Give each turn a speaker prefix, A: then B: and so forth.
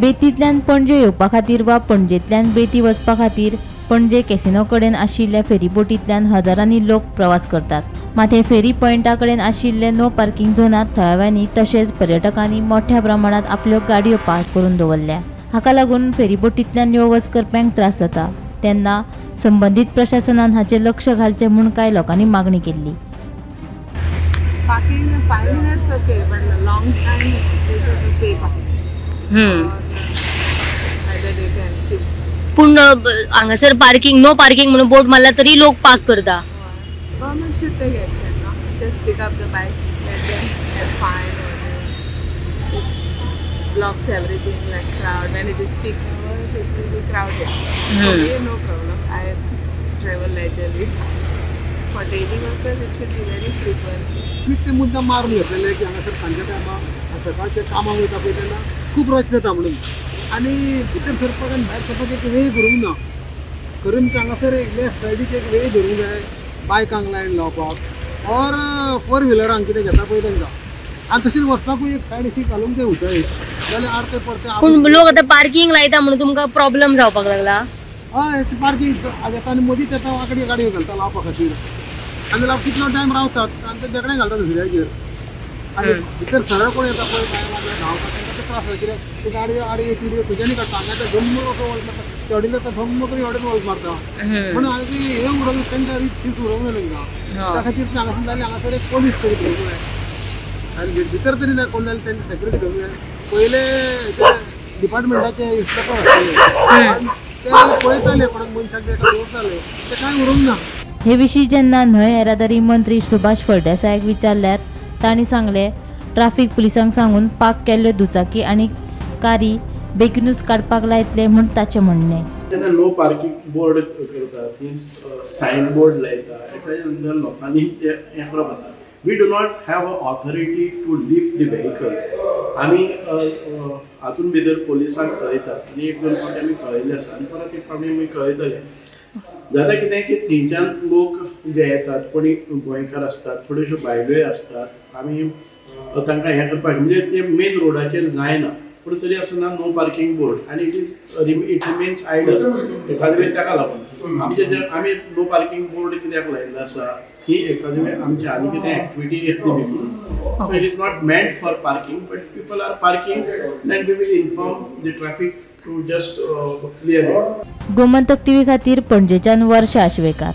A: बेतींतल्यान पणजे येवपा खातीर वा पणजेंतल्यान बेती वचपा खातीर पणजे कॅसिनो कडेन आशिल्ल्या फेरीबोटींतल्यान हजारांनी लोक प्रवास करतात. मात हे फेरी पॉयंटा कडेन आशिल्ले नो पार्किंग झोनांत थळाव्यांनी तशेंच पर्यटकांनी मोठ्या प्रमाणांत आपल्यो गाडयो पार्क करून दवरल्या. हाका लागून फेरीबोटींतल्यान यो वच करप्यांक त्रास जाता. तेन्ना संबंदीत प्रशासनान हाचें लक्ष घालचें म्हूण कांय लोकांनी मागणी केल्ली.
B: Parking 5 minutes okay, but long time they should pay parking. Either they can keep.
C: पूण हांगासर पार्किंग नो पार्किंग म्हणून बोर्ड मारला तरी लोक पार्क करता.
B: Government should take action, no? Just pick up the bikes, let them have fine or it blocks everything like crowd. When it is peak hours, it will be crowded. For me, no problem. I travel leisurely. For daily workers, it should be very frequent.
D: ते मुद्दाम मारून घेतलेले की हांगासर सांजच्या टायमार सकाळचे कामाक वयता पळय तेन्ना खूब रश जाता म्हणून आनी भितर सरपाक आनी भायर सरपाक एक वे करूंक ना. करून हांगासर एक लेफ्ट सायडीक एक वे धरूंक जाय बायकांक लायन लावपाक ऑर फोर व्हिलरांक कितें घेता पळय तांकां आनी तशीच वचपाकूय एक सायड अशी घालूंक जाय उंचाय जाल्यार आरते परते.
C: पूण लोक आतां पार्किंग लायता म्हणून तुमकां प्रॉब्लम जावपाक लागला.
D: हय, पार्किंग येता आनी मदींच येता वांकडी गाडयो घालता लावपा खातीर आनी लाव कितलो टायम रावतात आनी ते देगणे घालता दुसऱ्याचेर आनी भितर सरळ कोण येता पळय काय मागीर धांवता तांकां ते त्रास जाता कित्याक ते गाडयो आडी तिडयो खंयच्यानी काडटा. हांगा ते जम्म असो वळख मारता, तेवडेन जाता जम्म करून एवढेच वळख मारता म्हणून हांवें ती हें उडोवंक तांकां शीस उडोवंक जाय तांकां. त्या खातीर ते हांगासर जाल्यार हांगासर एक पोलीस तरी धरूंक जाय आनी भितर तरी ना कोण जाल्यार तांची सेक्युरिटी धरूंक जाय. पयले डिपार्टमेंटाचे इन्स्पेक्टर आसले ते पळयताले कोणाक मनशाक दवरताले ते कांय उरूंक ना.
A: हे विशीं जेन्ना न्हंय येरादारी मंत्री सुभाष फळदेसायाक विचारल्यार तांणी सांगलें, ट्राफीक पुलिसांक सांगून पार्क केल्ल्यो दुचाकी आनी कारी बेगिनूच काडपाक लायतले म्हूण ताचें म्हणणें.
E: जेन्ना नो पार्किंग बोर्ड करता ती सायन बोर्ड लायता ताच्या नंतर लोकांनी ते हें करप आसा. We do not have a authority to lift the vehicle. आमी हातून भितर पोलिसांक कळयतात आनी एक दोन फावटी आमी कळयल्लें आसा आनी परत एक फावटी आमी कळयतले. जाता कितें की थंयच्यान लोक जे येतात कोणी गोंयकार आसतात, थोड्योश्यो बायलोय आसतात, आमी तांकां हें करपाक म्हणजे ते मेन रोडाचेर जायना पूण तरी आसतना नो पार्किंग बोर्ड आनी it remains idle. एखादे वेळ ताका लागून आमचे जे आमी नो पार्किंग बोर्ड कित्याक लायिल्लो आसा ही एखादे वेळ आमची आनी कितें एक्टिविटी येतली बी म्हणून. It is not meant for parking but people are parking and we will inform the traffic to just clear it.
A: Gomantak TV खातीर पणजेच्यान वर्षा आश्वेकार.